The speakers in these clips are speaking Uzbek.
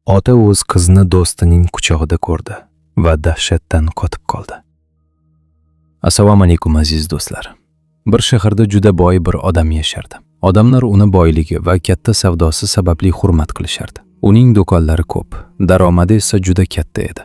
Ota o'z qizini do'stining quchog'ida ko'rdi va dahshatdan qotib qoldi. Assalomu alaykum, aziz do'stlar. Bir shaharda juda boy bir odam yashardi. Odamlar uni boyligi va katta savdosi sababli hurmat qilishardi. Uning do'konlari ko'p, daromadi esa juda katta edi.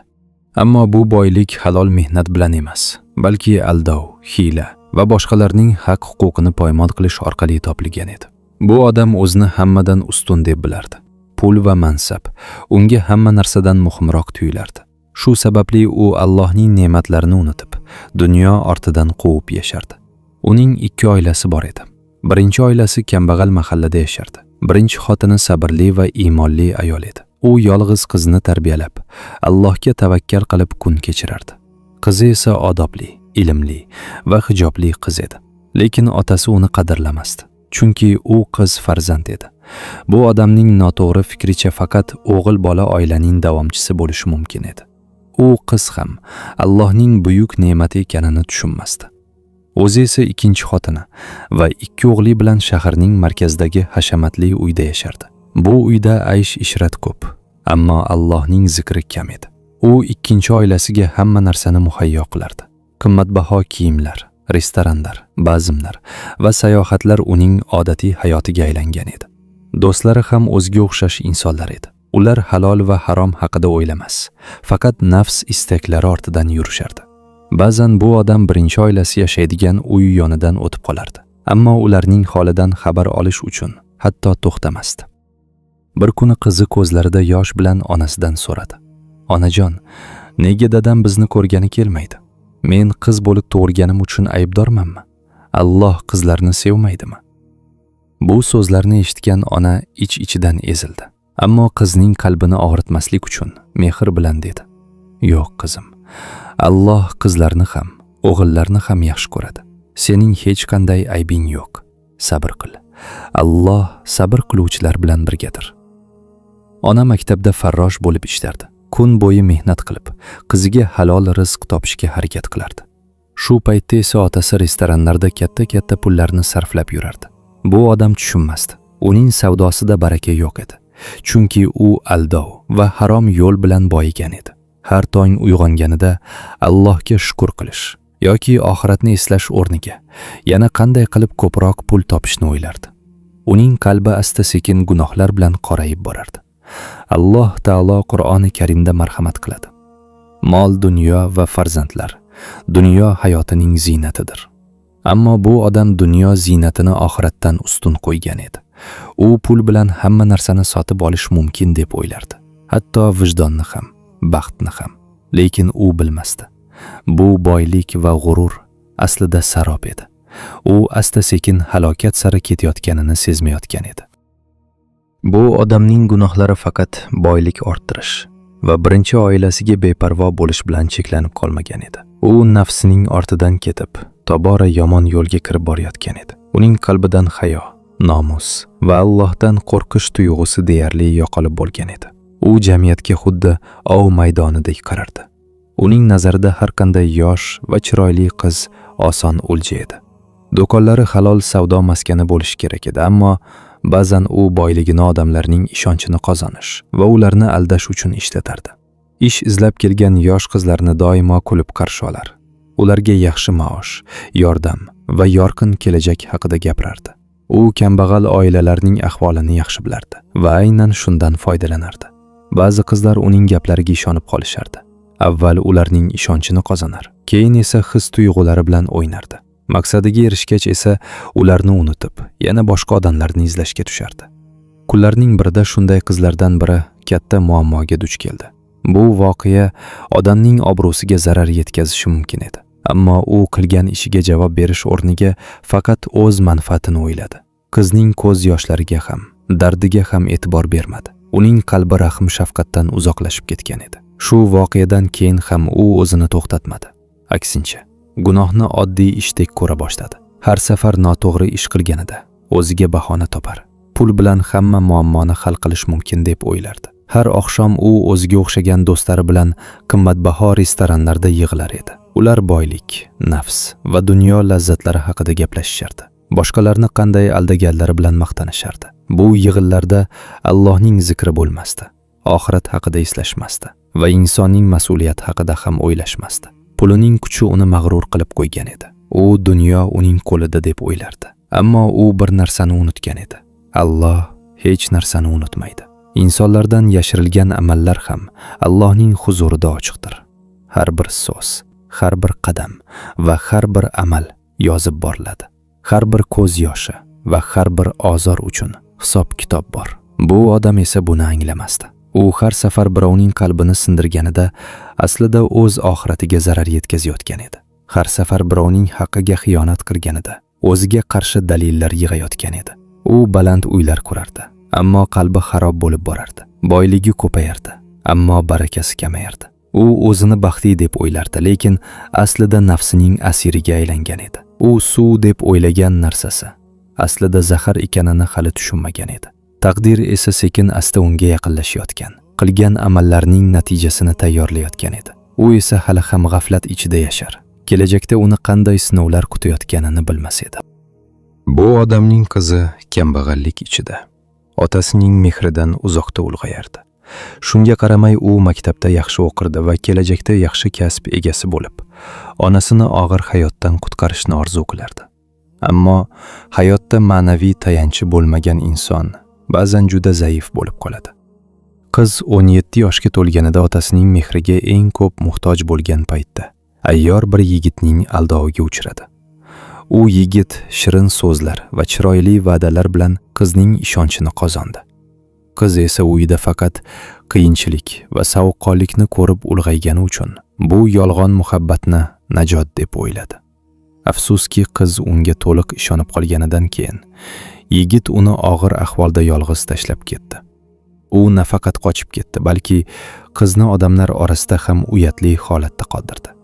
Ammo bu boylik halol mehnat bilan emas, balki aldov, hiyla va boshqalarning haq-huquqini poymol qilish orqali topilgan edi. Bu odam o'zini hammadan ustun deb bilardi. Pul va mansab unga hamma narsadan muhimroq tuyulardi. Shu sababli u Allohning ne'matlarini unutib, dunyo ortidan quvib yashardi. Uning ikki oilasi bor edi. Birinchi oilasi kambag'al mahallada yashardi. Birinchi xotini sabrli va iymonli ayol edi. U yolg'iz qizini tarbiyalab, Allohga tavakkal qilib kun kechirardi. Qizi esa odobli, ilmli va hijobli qiz edi. Lekin otasi uni qadrlamasdi, chunki u qiz farzand edi. Bu odamning noto'g'ri fikricha faqat o'g'il bola oilaning davomchisi bo'lishi mumkin edi. U qiz ham Allohning buyuk ne'mati ekanini tushunmasdi. O'zi esa ikkinchi xotini va ikki o'g'li bilan shaharning markazidagi hashamatli uyda yashardi. Bu uyda aysh-ishrat ko'p, ammo Allohning zikri kam edi. U ikkinchi oilasiga hamma narsani muhayyo qilardi. Qimmatbaho kiyimlar, restoranlar, bazmlar va sayohatlar uning odatiy hayotiga aylangan edi. Do'stlari ham o'ziga o'xshash insonlar edi. Ular halol va harom haqida o'ylamas, faqat nafs istaklari ortidan yurishardi. Ba'zan bu odam birinchi oilasi yashaydigan uy yonidan o'tib qolardi. Ammo ularning holidan xabar olish uchun hatto to'xtamasdi. Bir kuni qizi ko'zlarida yosh bilan onasidan so'radi: "Onajon, nega dadam bizni ko'rgani kelmaydi? Men qiz bo'lib tug'ilganim uchun aybdormanmi? Alloh qizlarni sevmaydimi?" Bu so'zlarni eshitgan ona ich-ichidan ezildi. Ammo qizning qalbini og'ritmaslik uchun mehr bilan dedi: "Yo'q, qizim. Alloh qizlarni ham, o'g'illarni ham yaxshi ko'radi. Sening hech qanday aybing yo'q. Sabr qil. Alloh sabr qiluvchilar bilan birgadir." Ona maktabda farrosh bo'lib ishlardi. Kun bo'yi mehnat qilib, qiziga halol rizq topishga harakat qilardi. Shu paytda esa otasi restoranlarda katta-katta pullarni sarflab yurardi. Bu odam tushunmasdi. Uning savdosida baraka yo'q edi. Chunki u aldov va harom yo'l bilan boyigan edi. Har tong uyg'onganida Allohga shukr qilish yoki oxiratni eslash o'rniga yana qanday qilib ko'proq pul topishni o'ylardi. Uning qalbi asta-sekin gunohlar bilan qorayib borardi. Alloh taolo Qur'oni Karimda marhamat qiladi: "Mol, dunyo va farzandlar dunyo hayotining ziynatidir." Ammo bu odam dunyo ziynatini oxiratdan ustun qo'ygan edi. U pul bilan hamma narsani sotib olish mumkin deb o'ylardi. Hatto vijdonni ham, baxtni ham. Lekin u bilmasdi. Bu boylik va g'urur aslida sarob edi. U asta-sekin halokat sari ketayotganini sezmayotgan edi. Bu odamning gunohlari faqat boylik orttirish va birinchi oilasiga beparvo bo'lish bilan cheklanib qolmagan edi. U nafsining ortidan ketib, tobora yomon yo'lga kirib borayotgan edi. Uning qalbidan hayo, nomus va Allohdan qo'rqish tuyg'usi deyarli yo'qolib bo'lgan edi. U jamiyatga xuddi ov maydonidek qarardi. Uning nazarida har qanday yosh va chiroyli qiz oson o'lja edi. Do'konlari halol savdo maskani bo'lishi kerak edi, ammo ba'zan u boyligini odamlarning ishonchini qozonish va ularni aldash uchun ishlatardi. Ish izlab kelgan yosh qizlarni doimo kulib qarshi olar. Ularga yaxshi maosh, yordam va yorqin kelajak haqida gapirardi. U kambag'al oilalarning ahvolini yaxshi bilardi va aynan shundan foydalanardi. Ba'zi qizlar uning gaplariga ishonib qolishardi. Avval ularning ishonchini qozonar, keyin esa his tuyg'ulari bilan o'ynardi. Maqsadiga erishgach esa ularni unutib, yana boshqa odamlarni izlashga tushardi. Kunlarning birida shunday qizlardan biri katta muammoga duch keldi. Bu voqea odamning obro'siga zarar yetkazishi mumkin edi. Ammo u qilgan ishiga javob berish o'rniga faqat o'z manfaatini o'yladi. Qizning ko'z yoshlariga ham, dardiga ham e'tibor bermadi. Uning qalbi rahm shafqatdan uzoqlashib ketgan edi. Shu voqeadan keyin ham u o'zini to'xtatmadi. Aksincha, gunohni oddiy ishdek ko'ra boshladi. Har safar noto'g'ri ish qilganida o'ziga bahona topar. Pul bilan hamma muammoni hal qilish mumkin deb o'ylardi. Har oqshom u o'ziga o'xshagan do'stlari bilan qimmatbaho restoranlarda yig'ilar edi. Ular boylik, nafs va dunyo lazzatlari haqida gaplashishardi. Boshqalarni qanday aldaganlari bilan maqtanishardi. Bu yig'inlarda Allohning zikri bo'lmasdi. Oxirat haqida eslashmasdi va insonning mas'uliyati haqida ham o'ylashmasdi. Pulining kuchi uni mag'rur qilib qo'ygan edi. U dunyo uning qo'lida deb o'ylardi. Ammo u bir narsani unutgan edi. Alloh hech narsani unutmaydi. Insonlardan yashirilgan amallar ham Allohning huzurida ochiqdir. Har bir so'z, har bir qadam va har bir amal yozib boriladi. Har bir ko'z yoshi va har bir ozor uchun hisob-kitob bor. Bu odam esa buni anglamasdi. U har safar birovning qalbini sindirganida aslida o'z oxiratiga zarar yetkazayotgan edi. Har safar birovning haqqiga xiyonat qilganida o'ziga qarshi dalillar yig'ayotgan edi. U baland uylar qurardi, ammo qalbi xarob bo'lib borardi. Boyligi ko'payardi, ammo barakasi kamayardi. U o'zini baxtli deb o'ylardi, lekin aslida nafsining asiriga aylangan edi. U suv deb o'ylagan narsasi aslida zahar ekanini hali tushunmagan edi. Taqdir esa sekin asta unga yaqinlashayotgan, qilgan amallarining natijasini tayyorlayotgan edi. U esa hali ham g'aflat ichida yashar. Kelajakda uni qanday sinovlar kutayotganini bilmas edi. Bu odamning qizi kambag'allik ichida, otasining mehridan uzoqda ulg'ayardi. Shunga qaramay u maktabda yaxshi o'qirdi va kelajakda yaxshi kasb egasi bo'lib, onasini og'ir hayotdan qutqarishni orzu qilardi. Ammo hayotda ma'naviy tayanchi bo'lmagan inson ba'zan juda zaif bo'lib qoladi. Qiz 17 yoshga to'lganida otasining mehriga eng ko'p muhtoj bo'lgan paytda ayyor bir yigitning aldoviga uchradi. U yigit shirin so'zlar va chiroyli va'dalar bilan qizning ishonchini qozondi. Qiz esa uyida faqat qiyinchilik va sovuqqonlikni ko'rib ulg'aygani uchun bu yolg'on muhabbatni najot deb o'yladi. Afsuski, qiz unga to'liq ishonib qolganidan keyin yigit uni og'ir ahvolda yolg'iz tashlab ketdi. U nafaqat qochib ketdi, balki qizni odamlar orasida ham uyatli holatda qoldirdi.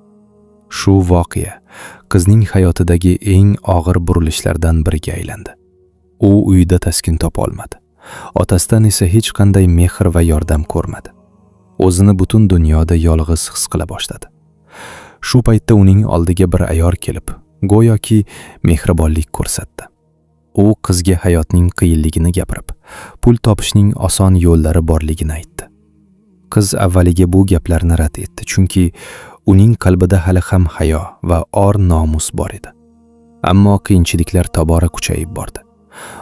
Shu voqea qizning hayotidagi eng og'ir burilishlardan biriga aylandi. U uyida taskin topa olmadi. Otasidan esa hech qanday mehr va yordam ko'rmadi. O'zini butun dunyoda yolg'iz his qila boshladi. Shu paytda uning oldiga bir ayol kelib, go'yoki mehribonlik ko'rsatdi. U qizga hayotning qiyinligini gapirib, pul topishning oson yo'llari borligini aytdi. Qiz avvaliga bu gaplarni rad etdi, chunki uning qalbida hali ham hayo va or-nomus bor edi. Ammo qiyinchiliklar tobora kuchayib bordi.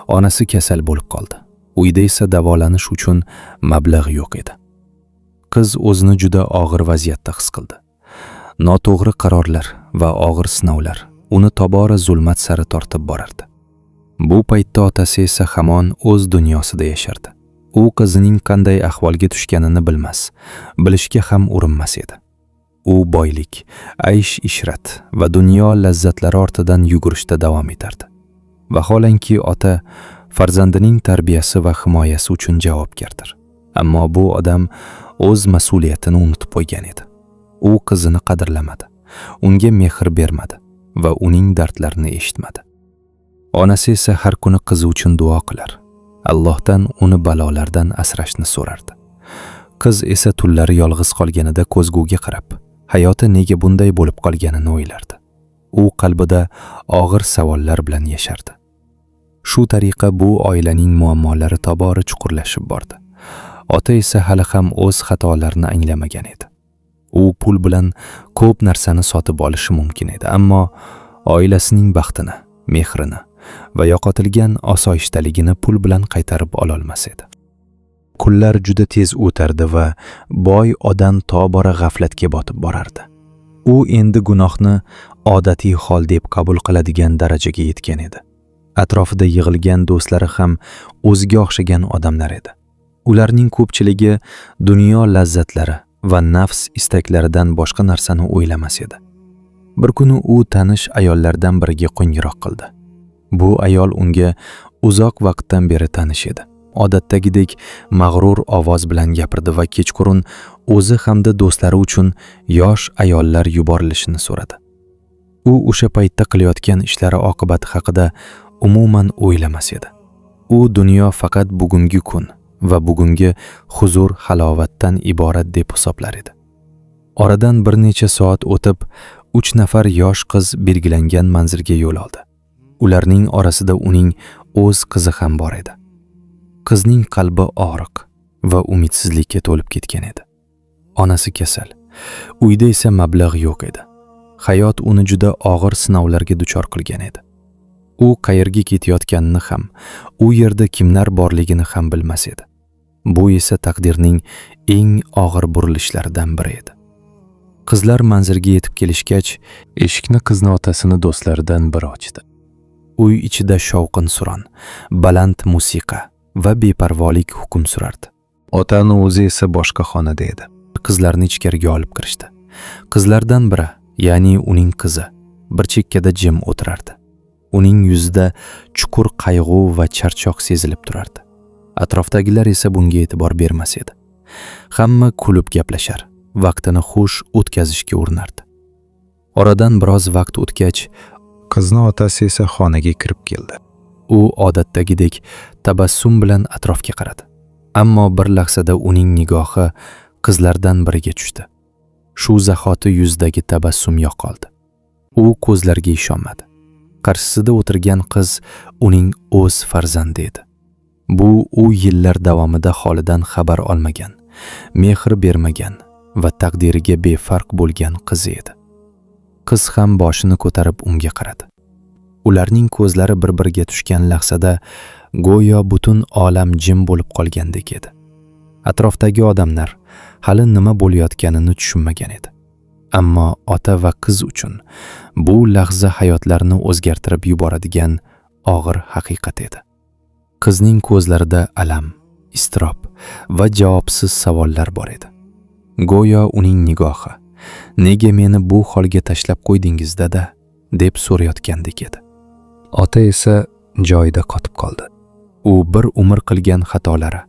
Onasi kasal bo'lib qoldi. Uyda esa davolanish uchun mablag' yo'q edi. Qiz o'zini juda og'ir vaziyatda his qildi. Noto'g'ri qarorlar va og'ir sinovlar uni tobora zulmat sari tortib borardi. Bu paytda otasi esa hamon o'z dunyosida yashardi. U qizining qanday ahvolga tushganini bilmas, bilishga ham urinmas edi. U boylik, aysh-ishrat va dunyo lazzatlari ortidan yugurishda davom etardi. Vaholanki ota farzandining tarbiyasi va himoyasi uchun javobgardir. Ammo bu odam o'z mas'uliyatini unutib qo'ygan edi. U qizini qadrlamadi, unga mehr bermadi va uning dardlarini eshitmadi. Onasi esa har kuni qizi uchun duo qilar, Allohdan uni balolardan asrashni so'rardi. Qiz esa tunlari yolg'iz qolganida ko'zguga qarab, hayoti nega bunday bo'lib qolganini o'ylardi. U qalbida og'ir savollar bilan yashardi. Shu tariqa bu oilaning muammolari tobora chuqurlashib bordi. Ota esa hali ham o'z xatolarini anglamagan edi. U pul bilan ko'p narsani sotib olishi mumkin edi, ammo oilasining baxtini, mehrini va yo'qotilgan osoyishtaligini pul bilan qaytarib ololmas edi. Kunlar juda tez o'tardi va boy odam tobora g'aflatga botib borardi. U endi gunohni odatiy hol deb qabul qiladigan darajaga yetgan edi. Atrofida yig'ilgan do'stlari ham o'ziga o'xshagan odamlar edi. Ularning ko'pchiligi dunyo lazzatlari va nafs istaklaridan boshqa narsani o'ylamas edi. Bir kuni u tanish ayollardan biriga qo'ng'iroq qildi. Bu ayol unga uzoq vaqtdan beri tanish edi. Odatdagidek mag'rur ovoz bilan gapirdi va kechqurun o'zi hamda do'stlari uchun yosh ayollar yuborilishini so'radi. U o'sha paytda qilayotgan ishlari oqibati haqida umuman o'ylamas edi. U dunyo faqat bugungi kun va bugungi huzur halovatdan iborat deb hisoblar edi. Oradan bir necha soat o'tib, 3 nafar yosh qiz belgilangan manzilga yo'l oldi. Ularning orasida uning o'z qizi ham bor edi. Qizning qalbi og'riq, Va umidsizlikka to'lib ketgan edi. Onasi kasal. Uyda esa mablag' yo'q edi. Hayot uni juda og'ir sinovlarga duchor qilgan edi. U qayerga ketayotganini ham, u yerda kimlar borligini ham bilmas edi. Bu esa taqdirning eng og'ir burilishlaridan biri edi. Qizlar manzilga yetib kelishgach, Eshikni qizni otasini do'stlaridan biri ochdi. Uy ichida shovqin-suron, baland musiqa va beparvolik hukm surardi. Otani o'zi esa boshqa xonada edi. Qizlarni ichkariga olib kirishdi. Qizlardan biri, ya'ni uning qizi, bir chekkada jim o'tirardi. Uning yuzida chuqur qayg'u va charchoq sezilib turardi. Atrofdagilar esa bunga e'tibor bermas edi. Hamma kulib gaplashar, vaqtini xush o'tkazishga urinardi. Oradan biroz vaqt o'tgach, Qizni otasi esa xonaga kirib keldi. U odatdagidek tabassum bilan atrofga qaradi. Ammo bir lahzada uning nigohi qizlardan biriga tushdi. Shu zahoti yuzidagi tabassum yo'qoldi. U ko'zlariga ishonmadi. Qarshisida o'tirgan qiz uning o'z farzandi edi. Bu u yillar davomida holidan xabar olmagan, mehr bermagan va taqdiriga befarq bo'lgan qizi edi. Qiz ham boshini ko'tarib unga qaradi. Ularning ko'zlari bir-biriga tushgan lahzada go'yo butun olam jim bo'lib qolgandek edi. Atrofdagi odamlar hali nima bo'layotganini tushunmagan edi. Ammo ota va qiz uchun bu lahza hayotlarini o'zgartirib yuboradigan og'ir haqiqat edi. Qizning ko'zlarida alam, iztirob va javobsiz savollar bor edi. Go'yo uning nigohi: "Nega meni bu holga tashlab qo'ydingiz, dada?" deb so'rayotgandek edi. Ota esa joyida qotib qoldi. U bir umr qilgan xatolari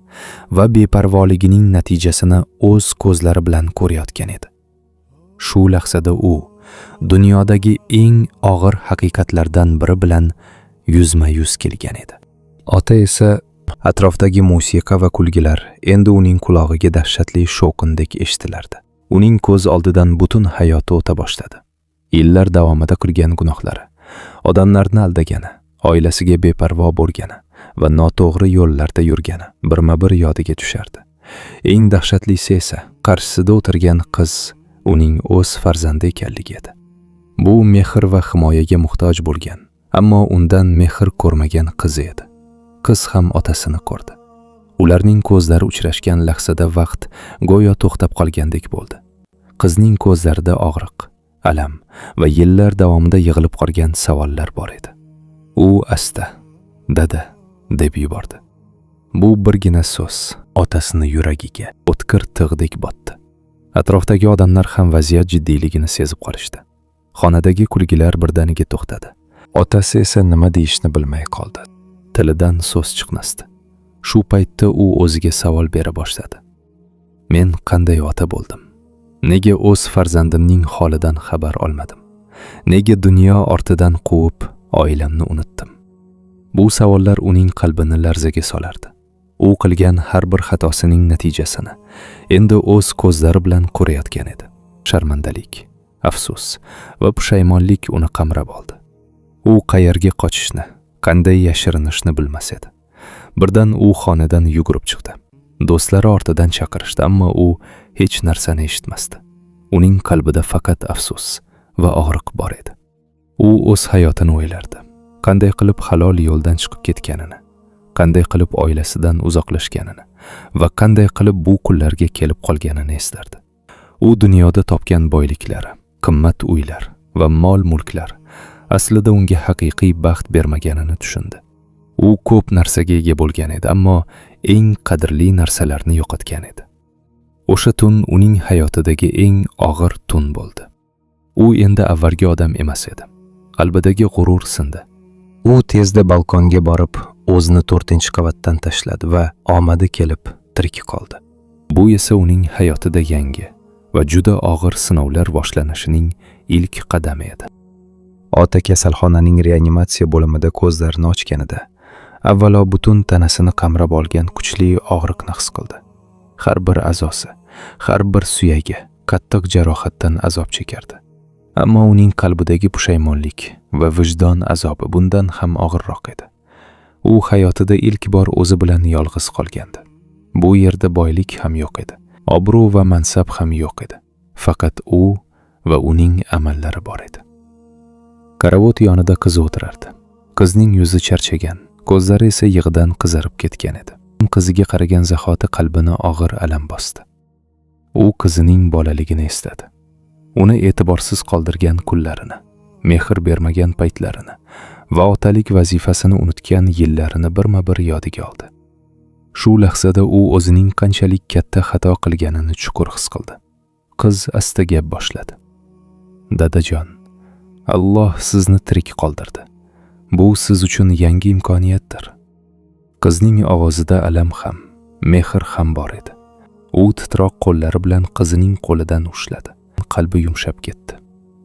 va beparvoligining natijasini o'z ko'zlari bilan ko'rayotgan edi. Shu lahzada u dunyodagi eng og'ir haqiqatlardan biri bilan yuzma-yuz kelgan edi. Ota esa Atrofdagi musiqa va kulgilar endi uning qulog'iga dahshatli shovqindek eshitilardi. Uning ko'z oldidan butun hayoti o'ta boshladi. Yillar davomida qilgan gunohlari, odamlarni aldagani, oilasiga beparvo bo'lgani va noto'g'ri yo'llarda yurgani birma-bir yodiga tushardi. Eng dahshatlisi esa qarshisida o'tirgan qiz uning o'z farzandi ekanligi edi. Bu mehr va himoyaga muhtoj bo'lgan, ammo undan mehr ko'rmagan qizi edi. Qiz ham otasini ko'rdi. Ularning ko'zlari uchrashgan lahzada vaqt go'yo to'xtab qolgandek bo'ldi. Qizning ko'zlarida og'riq, alam va yillar davomida yig'ilib qolgan savollar bor edi. U asta: "Dada", deb yubordi. Bu birgina so'z otasini yuragiga o'tkir tig'dek botdi. Atrofdagi odamlar ham vaziyat jiddiyligini sezib qolishdi. Xonadagi kulgilar birdaniga to'xtadi. Otasi esa nima deyishni bilmay qoldi. Tilidan so'z chiqmasdi. Shu paytda u o'ziga savol bera boshladi. Men qanday ota bo'ldim? Nega o'z farzandimning holidan xabar olmadim? Nega dunyo ortidan quvib oilamni unutdim? Bu savollar uning qalbini larzaga solardi. U qilgan har bir xatosining natijasini endi o'z ko'zlari bilan ko'rayotgan edi. Sharmandalik, afsus va pushaymonlik uni qamrab oldi. U qayerga qochishni, qanday yashirinishni bilmas edi. Birdan u xonadan yugurib chiqdi. Do'stlari ortidan chaqirishdi, ammo u hech narsani eshitmasdi. Uning qalbida faqat afsus va og'riq bor edi. U o'z hayotini o'ylardi. Qanday qilib halol yo'ldan chiqib ketganini, qanday qilib oilasidan uzoqlashganini va qanday qilib bu kunlarga kelib qolganini eslardi. U dunyoda topgan boyliklari, qimmat uylar va mol-mulklar aslida unga haqiqiy baxt bermaganini tushundi. U ko'p narsaga ega bo'lgan edi, ammo eng qadrli narsalarni yo'qotgan edi. O'sha tun uning hayotidagi eng og'ir tun bo'ldi. U endi avvalgi odam emas edi. Qalbidagi g'urur sindi. U tezda balkonga borib, o'zini 4-qavatdan tashladi va omadi kelib tirik qoldi. Bu esa uning hayotida yangi va juda og'ir sinovlar boshlanishining ilk qadami edi. Ota kasalxonaning reanimatsiya bo'limida ko'zlarini ochganida avvalo butun tanasini qamrab olgan kuchli og'riqni his qildi. Har bir a'zosi, har bir suyagi qattiq jarohatdan azob chekardi. Ammo uning qalbidagi pushaymonlik va vijdon azobi bundan ham og'irroq edi. U hayotida ilk bor o'zi bilan yolg'iz qolgandi. Bu yerda boylik ham yo'q edi, obro' va mansab ham yo'q edi. Faqat u va uning amallari bor edi. Karavot yonida qizi o'tirardi. Qizning yuzi charchagan, ko'zlari esa yig'idan qizarib ketgan edi. Qiziga qaragan zahoti qalbini og'ir alam bosdi. U qizining bolaligini esladi. Uni e'tiborsiz qoldirgan kunlarini, mehr bermagan paytlarini va otalik vazifasini unutgan yillarini birma-bir yodiga oldi. Shu lahzada u o'zining qanchalik katta xato qilganini chuqur his qildi. Qiz asta gap boshladi. Dadajon, Alloh sizni tirik qoldirdi. Bu siz uchun yangi imkoniyatdir. Qizning ovozida alam ham, mehr ham bor edi. U titroq qo'llari bilan qizining qo'lidan ushladi. Qalbi yumshab ketdi.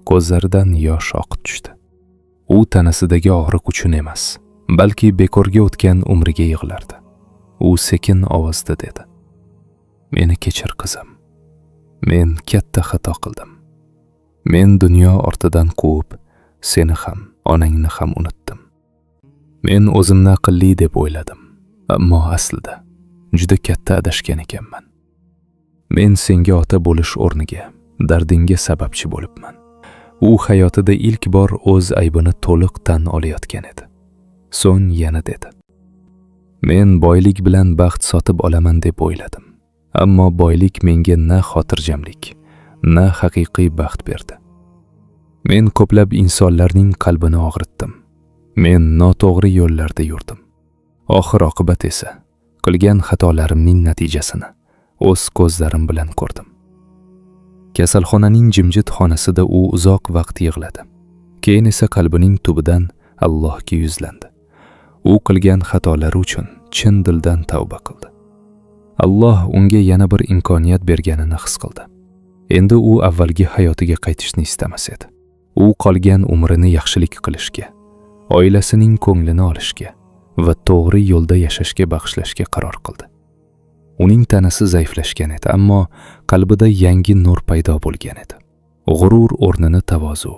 Ko'zlaridan yosh oqib tushdi. U tanasidagi og'riq uchun emas, balki bekorga o'tgan umriga yig'lardi. U sekin ovozda dedi: "Meni kechir qizim. Men katta xato qildim. Men dunyo ortidan quvib, seni ham, onangni ham unutdim. Men o'zimni aqlli deb o'yladim, ammo aslida juda katta adashgan ekanman. Men senga ota bo'lish o'rniga dardingga sababchi bo'libman." U hayotida ilk bor o'z aybini to'liq tan olayotgan edi. So'ng yana dedi: "Men boylik bilan baxt sotib olaman deb o'yladim. Ammo boylik menga na xotirjamlik, na haqiqiy baxt berdi. Men ko'plab insonlarning qalbini og'ritdim. Men noto'g'ri yo'llarda yurdim. Oxir oqibat esa qilgan xatolarimning natijasini o'z ko'zlarim bilan ko'rdim." Kasalxonaning jimjit xonasida u uzoq vaqt yig'ladi. Keyin esa qalbining tubidan Allohga yuzlandi. U qilgan xatolari uchun chin dildan tavba qildi. Alloh unga yana bir imkoniyat berganini his qildi. Endi u avvalgi hayotiga qaytishni istamas edi. U qolgan umrini yaxshilik qilishga, oilasining ko'nglini olishga va to'g'ri yo'lda yashashga bag'ishlashga qaror qildi. Uning tanasi zaiflashgan edi, ammo qalbida yangi nur paydo bo'lgan edi. G'urur o'rnini tavozu,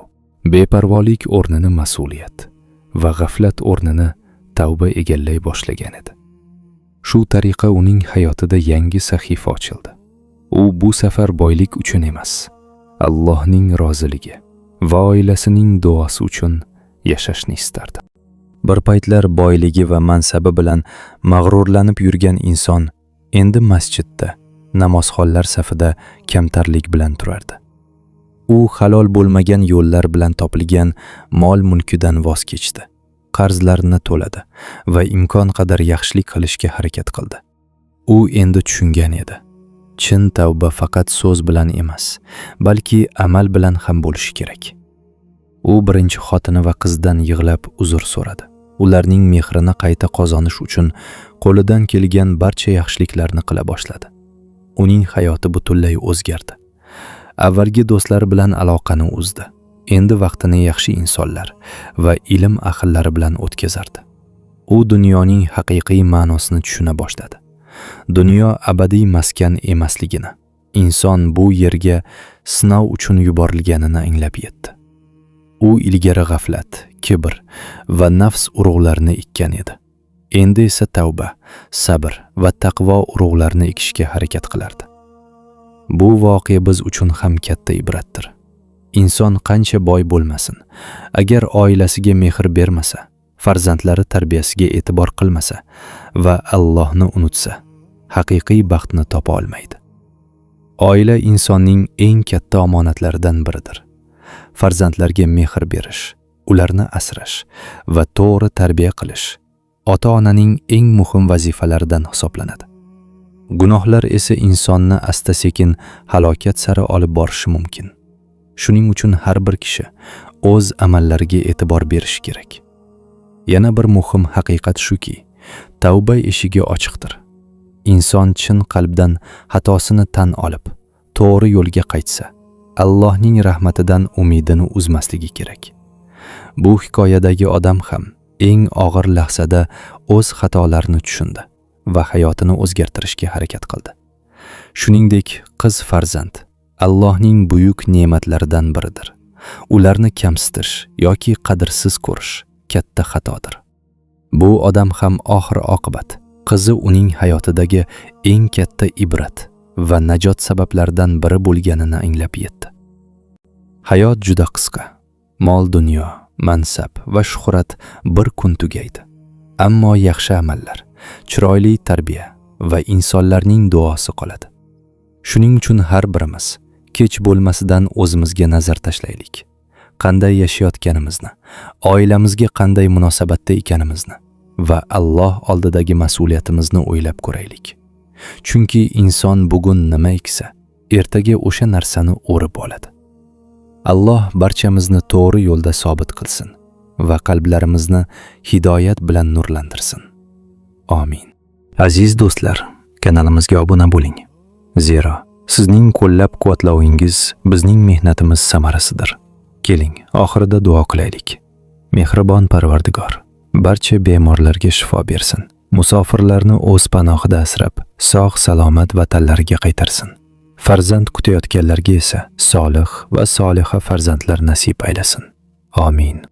beparvolik o'rnini mas'uliyat va g'aflat o'rnini tavba egallay boshlagan edi. Shu tariqa uning hayotida yangi sahifa ochildi. U bu safar boylik uchun emas, Allohning roziligi va oilasining duosi uchun yashashni istardi. Bir paytlar boyligi va mansabi bilan mag'rurlanib yurgan inson endi masjidda, namozxonlar safida kamtarlik bilan turardi. U halol bo'lmagan yo'llar bilan topilgan mol-mulkidan voz kechdi. Qarzlarini to'ladi va imkon qadar yaxshilik qilishga harakat qildi. U endi tushungan edi. Chin tavba faqat so'z bilan emas, balki amal bilan ham bo'lishi kerak. U birinchi xotini va qizidan yig'lab uzr so'radi. Ularning mehrini qayta qozonish uchun qo'lidan kelgan barcha yaxshiliklarni qila boshladi. Uning hayoti butunlay o'zgardi. Avvalgi do'stlari bilan aloqani uzdi. Endi vaqtini yaxshi insonlar va ilm ahllari bilan o'tkazardi. U dunyoning haqiqiy ma'nosini tushuna boshladi. Dunyo abadiy maskan emasligini, inson bu yerga sinov uchun yuborilganini anglab yetdi. U ilgari g'aflat, kibr va nafs urug'larini ekkan edi. Endi esa tavba, sabr va taqvo urug'larini ekishga harakat qilardi. Bu voqea biz uchun ham katta ibratdir. Inson qancha boy bo'lmasin, agar oilasiga mehr bermasa, farzandlari tarbiyasiga e'tibor qilmasa va Allohni unutsa, haqiqiy baxtni topa olmaydi. Oila insonning eng katta omonatlaridan biridir. Farzandlarga mehr berish, ularni asrash va to'g'ri tarbiya qilish ota-onaning eng muhim vazifalaridan hisoblanadi. Gunohlar esa insonni asta-sekin halokat sari olib borishi mumkin. Shuning uchun har bir kishi o'z amallariga e'tibor berishi kerak. Yana bir muhim haqiqat shuki, tavba eshigi ochiqdir. Inson chin qalbdan xatosini tan olib, to'g'ri yo'lga qaytsa, Allohning rahmatidan umidini uzmasligi kerak. Bu hikoyadagi odam ham eng og'ir lahzada o'z xatolarini tushundi va hayotini o'zgartirishga harakat qildi. Shuningdek, qiz farzand Allohning buyuk ne'matlaridan biridir. Ularni kamsitish yoki qadrsiz ko'rish katta xatodir. Bu odam ham oxir oqibat Qizi uning hayotidagi eng katta ibrat va najot sabablaridan biri bo'lganini anglab yetdi. Hayot juda qisqa. Mol dunyo, mansab va shuhrat bir kun tugaydi. Ammo yaxshi amallar, chiroyli tarbiya va insonlarning duosi qoladi. Shuning uchun har birimiz kech bo'lmasidan o'zimizga nazar tashlaylik. Qanday yashayotganimizni, oilamizga qanday munosabatda ekanimizni va Alloh oldidagi mas'uliyatimizni o'ylab ko'raylik. Chunki inson bugun nima eksa, ertaga o'sha narsani o'rib oladi. Alloh barchamizni to'g'ri yo'lda sobit qilsin va qalblarimizni hidoyat bilan nurlantirsin. Amin. Aziz do'stlar, kanalimizga obuna bo'ling. Zero sizning qo'llab-quvvatlovingiz bizning mehnatimiz samarasidir. Keling, oxirida duo qilaylik. Mehribon Parvardigor, barcha bemorlarga shifo bersin. Musofirlarni o'z panohida asrab, sog' salomat vatanlariga qaytarsin. Farzand kutayotganlarga esa solih va soliha farzandlar nasib aylasin. Amin.